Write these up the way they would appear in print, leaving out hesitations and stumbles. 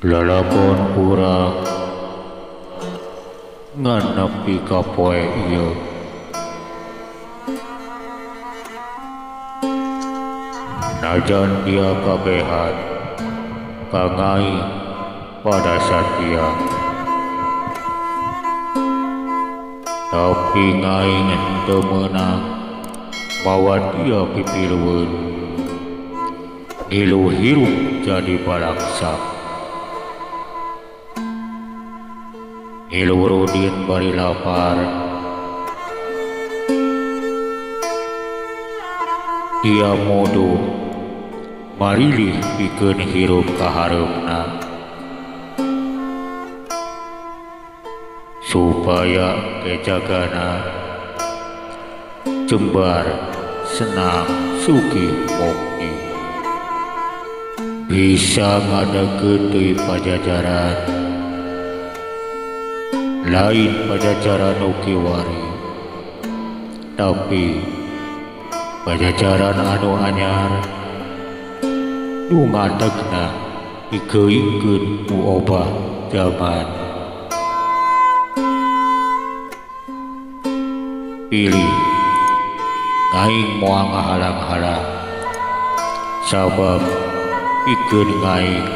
Lalakon urang ngan nepi ka poe ieu. Najan dia kabehan ka ngai pada satia. Tapi ngai henteu meunang mawa dia pipilueun. Ngilu hirup jadi balangsa. Ngilu rudin bari lapar. Dia modo marilih pikeun hirup kahareupna. Supaya kejagana jembar senang sugih mukti. Bisa ngadegkeun deui pajajaran. Lain pajajaran nu kiwari, tapi pajajaran anu anyar nu ngadegna dikeuingkeun ku obah jaman. Pilih ngaing moal ngahalang-halang, sabab pikeun ngaing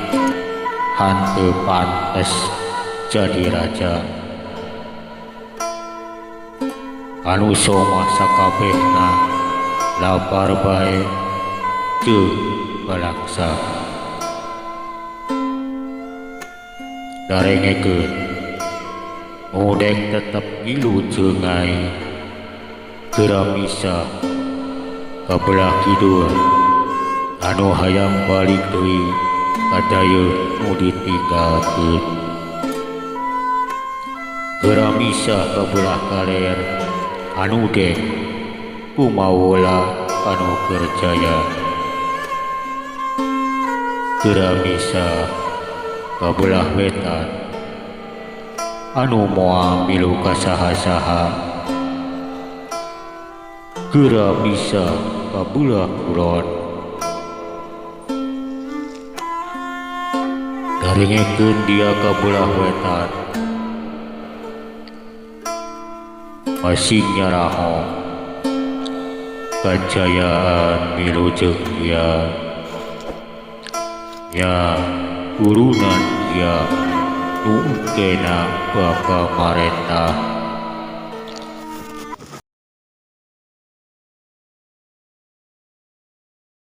hanteu pantes jadi raja. Anu somah sakabehna lapar bae teu balangsa. Darengekeun nu dek tetep ngilu jeung ngaing. Geura misah ka belah kidul anu hayang balik deui ka dayeuh nu ditinggalkeun. Geura misah ka belah kaler anu dek kumawola anu keur jaya. Geura misah ka belah wetan anu moal milu ka saha-saha. Geura misah ka belah kulon. Darengekeun dia ka belah wetan. Masing nyaraho kajayaan milu jeung dia. Nya turunan dia nu engkena bakal marentah.